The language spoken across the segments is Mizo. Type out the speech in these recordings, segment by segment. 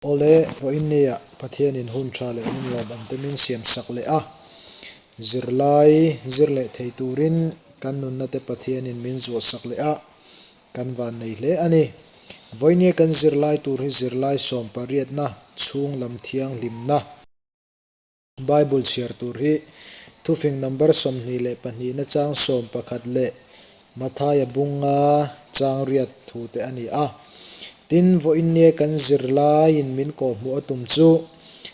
Awle, vawiinnia Pathianin hun tha leh hun lawmawm te min siam sak leh a, zirlai zir leh thei turin kan nunna te Pathianin min zuah sak leh a, kan vannei hle a ni. Vawiinnia kan zirlai tur hi zirlai sawmpariatna chhung lam thianghlimna. Bible chhiar tur hi thufing number 22 na chang 11 leh Mathaia bunga chang riat thu te a ni a. Tin, vawiinnia kan zirlaiin min kawhhmuh a tum chu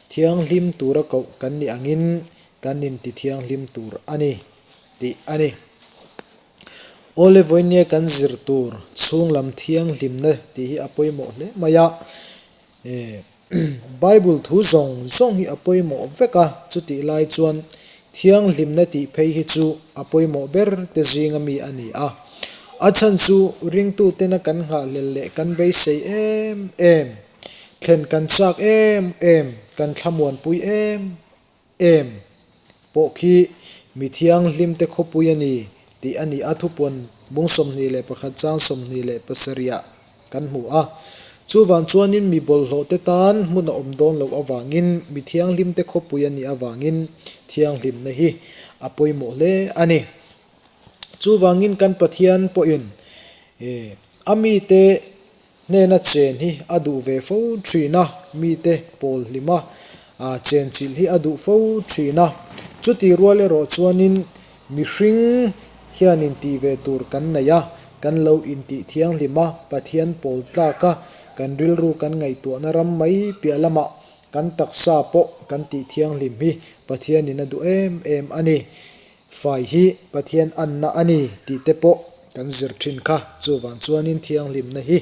thianghlim tura koh kan nih angin kan inti thianghlim tur a ni tih a ni. Awle vawiinnia kan zir tur chhunglam thianghlimna tih hi a pawimawh hle mai a. Bible thu zawng zawng hi a pawimawh vek a, chutih lai chuan thianghlimna tih phei hi chu a pawimawh ber te zinga mi a ni a. A chhan chu ringtutena kan nghahhlel leh kan beisei em em, thlen kan chak em em, kan thlamuanpui em em pawh khi mi thianghlimte khawpui a ni tih a ni a, thupuan bung 21 chang 27 ah kan hmu a. Chuvang chuanin mi bawlhhlawhte tan hmun a awm dawn loh avangin mi thianghlimte khawpui a nih avangin thianghlimna hi a pawimawh hle a ni. Chuvangin kan Pathian pawhin a mite hnena chen hi a duh ve fo thin a, mite pawl hlima chen chilh hi a duh fo thin a. Chutih rual erawh chuanin Mihring hian intih ve tur kan nei a, kan lo intih thianghlim a, Pathian pawl tlak a, kan rilru kan ngaihtuahna ram mai piah lamah kan taksa pawh kan tih thianghlim hi Pathianin a duh em em a ni. Fai hi Pathian anna a ni tih te pawh kan zir thin kha, chuvang chuanin thianghlimna hi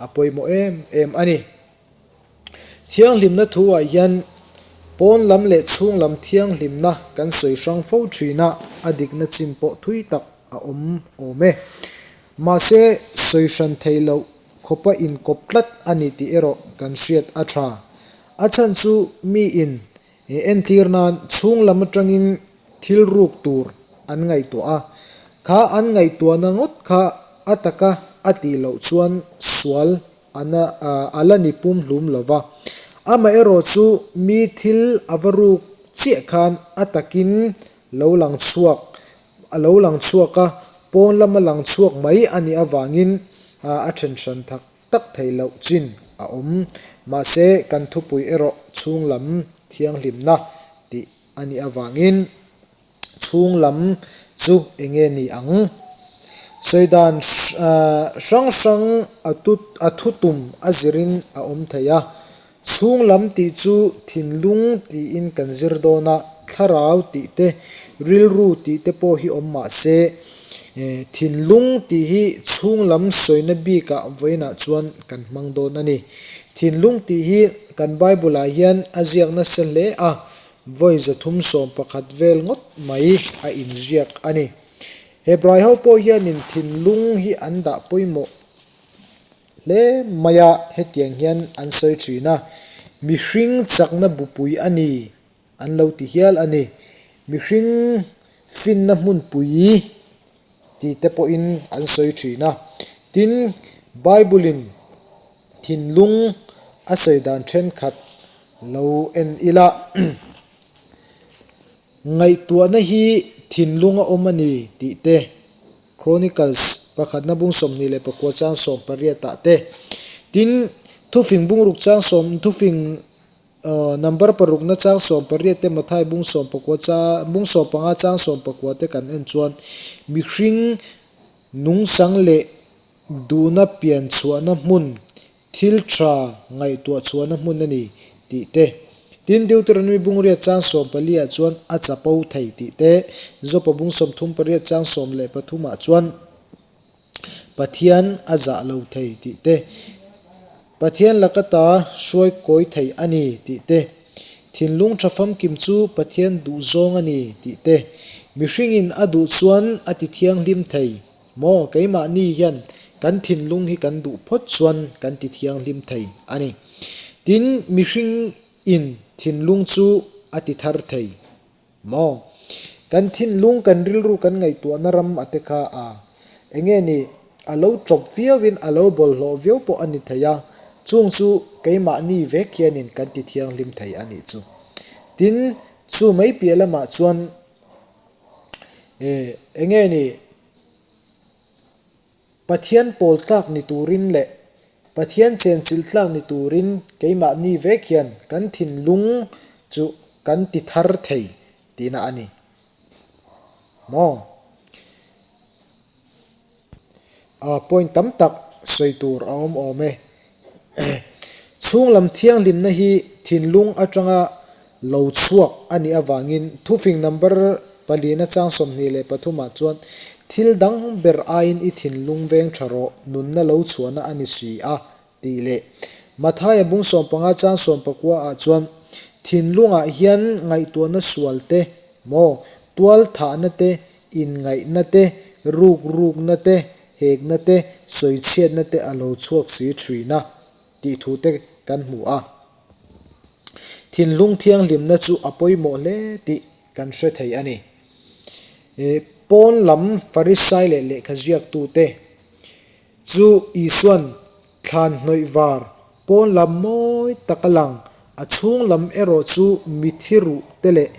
a pawimawh em em a ni. Thianghlimna thuah hian pawn lam leh chhung lam thianghlimna kan sawi hrang fo thin a, a dikna chin pawh thui tak a awm awm e. Mahse, sawi hran theih loh khawpa inkawp tlat a ni tih erawh kan hriat a tha. A chhan chu miin entir nan chhung lam atangin thil ruk tur an ngaihtuah a, kha an ngaihtuahna ngawt kha a taka a tih loh chuan sual a la ni pum hlum lo va. Amaherawh chu mi thil a va ruk chiah khan a takin lo lang chhuak a lo lang chhuak a, pawn lama lang chhuak mai a nih avangin a then hran tak tak theih loh chin a awm. Mahse kan thupui erawh chhung lam thianghlimna tih a nih avangin chhung lam chu eng nge ni ang? Sawi dan hrang hrang a thu tum a zirin a awm thei a, chhung lam tih chu thinlung tiin kan zir dawn a, thlarau tih te, rilru tih te pawh hi awm mah se, thinlung tih hi chhung lam sawina bikah vawiinah chuan kan hmang dawn a ni. Thinlung tih hi kan Bible-ah hian a ziak nasa hle a, Vawi 311 vel ngawt mai a inziak a ni. Hebrai ho pawh hianin thinlung hi an dah pawimawh hle mai a, hetiang hian an sawi thin a, Mihring chakna bupui a ni an lo ti hial a ni. Mihring finna hmunpui tih te pawhin an sawi thin a. Tin, Bible-in thinlung a sawi dan thenkhat lo en ila, Ngaihtuahna hi thinlung a awm a ni tih te, Chronicles pakhatna bung 29 chang 18 ah te, tin, thufing bungruk chang sawm thufing Number parukna chang 18 te Mathai bung 19 chang bung 15 chang 19 te kan en chuan mihring nungsang leh duhna pian chhuahna hmun thil tha ngaihtuah chhuahna hmun a ni tih te. Tin Deuteronomy bung riat chang 14 ah chuan a chapo thei tih te, Jopa bung 38 chang 13 ah chuan Pathian a zah lo thei tih te. Pathian laka ta hruai kawi thei a ni tih te, thinlung tha famkim chu Pathian duh zawng a ni tih te, mihringin a duh chuan a ti thianghlim thei maw? Keimahni hian kan thinlung hi kan duh phawt chuan kan ti thianghlim thei a ni. Tin, mihringin thinlung chu a ti thar thei maw? Kan thinlung, kan rilru, kan ngaihtuahna ram a te kha a enge ni? A lo chawp viauin a lo bawlhhlawh viau pawh a ni thei a. Chung chu keimahni vek hianin kan ti thianghlim thei a nih chu. Tin, chu mai piah lamah chuan eh eng nge ni Pathian pawl tlak ni turin leh Pathian chenchilh tlak ni turin keimahni vek hian kan thinlung chu kan ti thar thei tihna a ni maw? A point tam tak sawi tur a awm awm e. Chhunglam thianghlimna hi thinlung atanga lo chhuak a nih avangin thufing number palina chang 23 ah chuan thil dang ber aiin i thinlung veng tha rawh nunna lo chhuahna a ni si a tih leh Mathaia bung 15 chang 19 ah chuan thinlungah hian ngaihtuahna sual te maw tual thahna te inngaihna te, ruk rukna te, hekna te, sawichhiatna te a lo chhuak si thin a tih thu te kan hmu a. Thinlung thianghlimna chu a pawimawh hle tih kan hre thei a ni. Pawn lam Farisai leh lehkha ziaktute chu Isuan thlan hnawih var Pawn lam mawi tak a lang, a chhung lam erawh chu mithi ruh te leh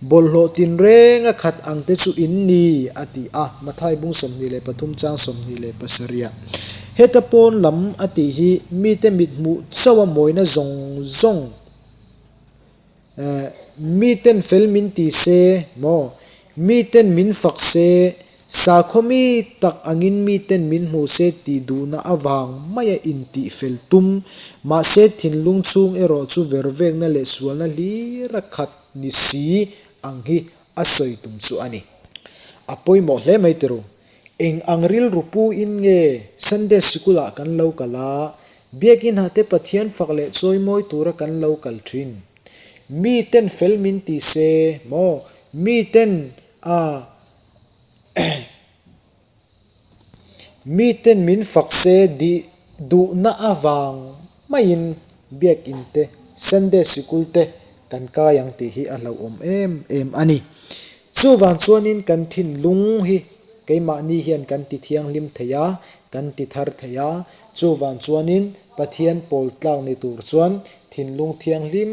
bawlhhlawh tinreng a khat ang te chu in ni, a ti a, Mathai bung 23 chang 27. Heta pawn lam a tih hi mite mithmuh chauh a mawina zawng zawng. Miten fel min ti se maw? Miten min fak se, sakhaw mi tak angin miten min hmu se tih duhna avang maia intih fel tum, mahse thinlung chhung erawh chu vervekna leh sualna hlir a khat ni si ang hi a sawi tum chu a ni. A pawimawh hle mai tiru. Eng ang rilru pu in nge Sunday sikul ah kan lo kal a, Biakin ah te Pathian fak leh chawimawi tura kan lo kal thin. Mi ten fel min ti se maw? Mi ten a Mi ten min fak se dih duhna avang maiin Biakin te Sunday sikul te kan kai ang tih hi a hlauhawm em em a ni. Chuvang chuanin kan thinlung hi keimahni hian kan ti thianghlim thei a, kan ti thar thei a, chuvang chuanin Pathian pawl tlak ni tur chuan thinlung thianghlim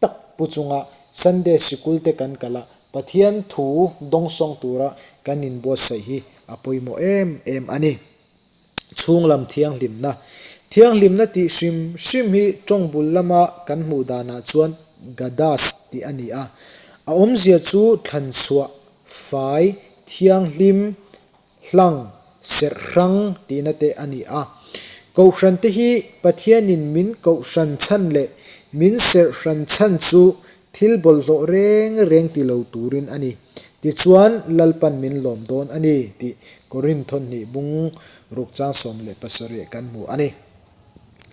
tak pu chunga Sunday sikul te kan kal a, Pathian thu dawngsawng tura kan inbuatsaih hi a pawimawh em em a ni. Chhunglam thianghlimna. Thianghlimna tih hrim hrim hi tawng bul lama kan hmuh danah chuan Gadas tih a ni a. A awmzia chu thlanchhuah, fai, thianghlim, hlang, serh hrang tihna te a ni a. Kohhran te hi Pathianin min kohhran chhan leh min serh hran chhan chu Thil bawlhhlawh reng reng ti lo turin a ni. Tichuan, Lalpan min lawm dawn a ni tih Korinth thawhnih bung ruk chang 17 kan hmu a ni.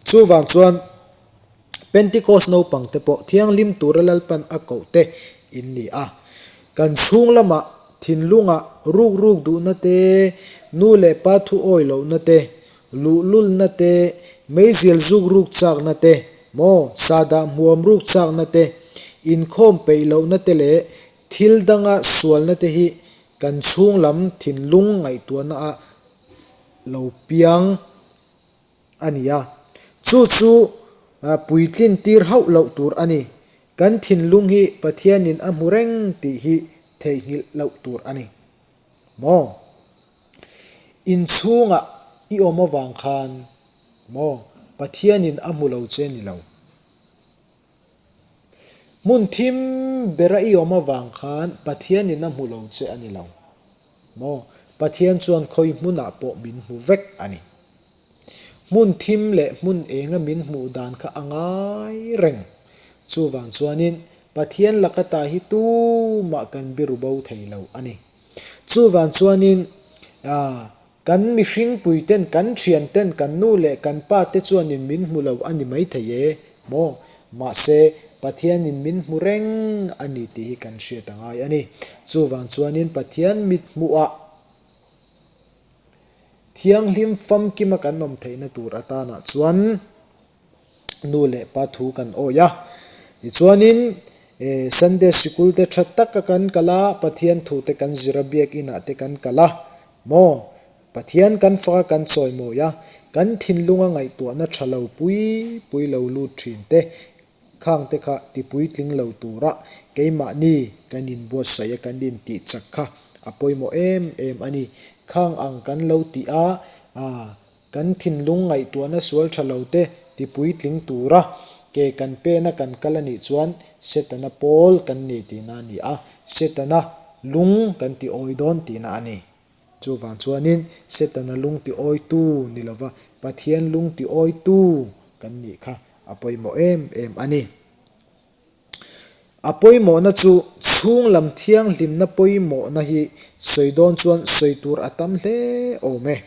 Chuvang chuan, Pentecost naupang te pawh thianghlim tura Lalpan a koh te in ni a. Kan chhung lamah thinlungah ruk ruk duhna te, nu leh pa thu awi lohna te, luhlulna te, meizial zuk ruk chakna te, maw, sahdah hmuam ruk chakna te, inkhawm peih lohna te leh thil danga sualna te hi kan chhung lam thinlung ngaihtuahna ah lo piang a ni a. Chu chu puitlin tir hauh loh tur a ni. Kan thinlung hi Pathianin a hmu reng tih hi theihnghilh loh tur a ni. Maw? Inchhungah i awm avang khan maw Pathianin a hmu lo che ni lo. Hmun thim bera i awm avang khan Pathianin a hmu lo che a ni lo. Maw Pathian chuan khawi hmunah pawh min hmu vek a ni. Hmun thim leh hmun enga min hmuh dan kha a ngai reng. Chuvang chuanin Pathian laka ta hi tumah kan biru bo thei lo a ni. Chuvang chuanin kan mihring puiten, kan thianten, kan nu leh kan pa te chuanin min hmu lo a ni maithei e maw? Mahse, Pathianin min hmu reng a ni tih hi kan hriat a ngai a ni. Chuvang chuanin Pathian mithmuhah thianghlim famkima kan awm theihna tur atanah chuan, nu leh pa thu kan awi a. Tichuanin Sunday sikul te tha taka kan kal a, Pathian thu te kan zir a, biakinah te kan kal a maw? Pathian kan fak a, kan chawimawi a. Kan thinlunga ngaihtuahna tha lo pui pui lo lut thin te, khang te kha tipuitling lo tura keimahni kan inbuatsaih a kan intih chak kha a pawimawh em em a ni. Khang ang kan lo tih a, kan thinlung ngaihtuahna sual tha lo te tipuitling tura ke kan pena kan kal a nih chuan Setana pawl kan ni tihna a ni a, Setana lung kan ti awi dawn tihna a ni. Chuvang chuanin Setana lung ti awitu ni lova Pathian lung ti awitu kan nih kha a pawimawh em em a ni. A pawimawhna chu chhung lam thianghlimna pawimawhna hi sawi dawn chuan sawi tur a tam hle awm e.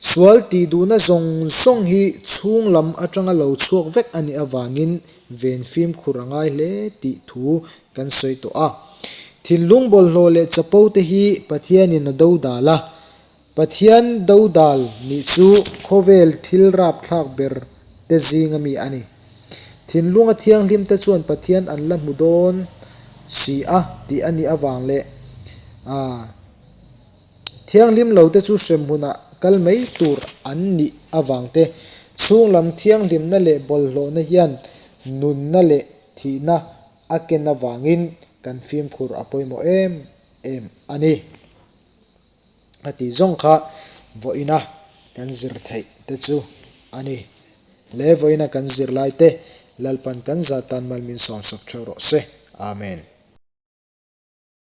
Sual tih duhna zawng zawng hi chhung lam atanga lo chhuak vek a nih avangin ven fimkhur a ngai hle tih thu kan sawi tawh a. Thinlung bawlhhlawh leh chapo te hi Pathianin a dodal a. Pathian dodal nih chu khawvel thil rapthlak ber te zinga mi a ni. Thinlunga thianghlim te chuan Pathian an la hmu dawn si a tih a nih avang leh aa Thianghlim lo te chu hremhmunah kal mai tur an nih avang te, chhunglam thianghlimna leh bawlhhlawhna hian nunna leh thihna a ken avangin kan fimkhur a pawimawh em em a ni. A tih zawng kha vawiina kan zir theih te chu a ni. Le vawiina kan zirlai te Lalpan kan zat tan mal min sawmsak theuh rawh se. Amen.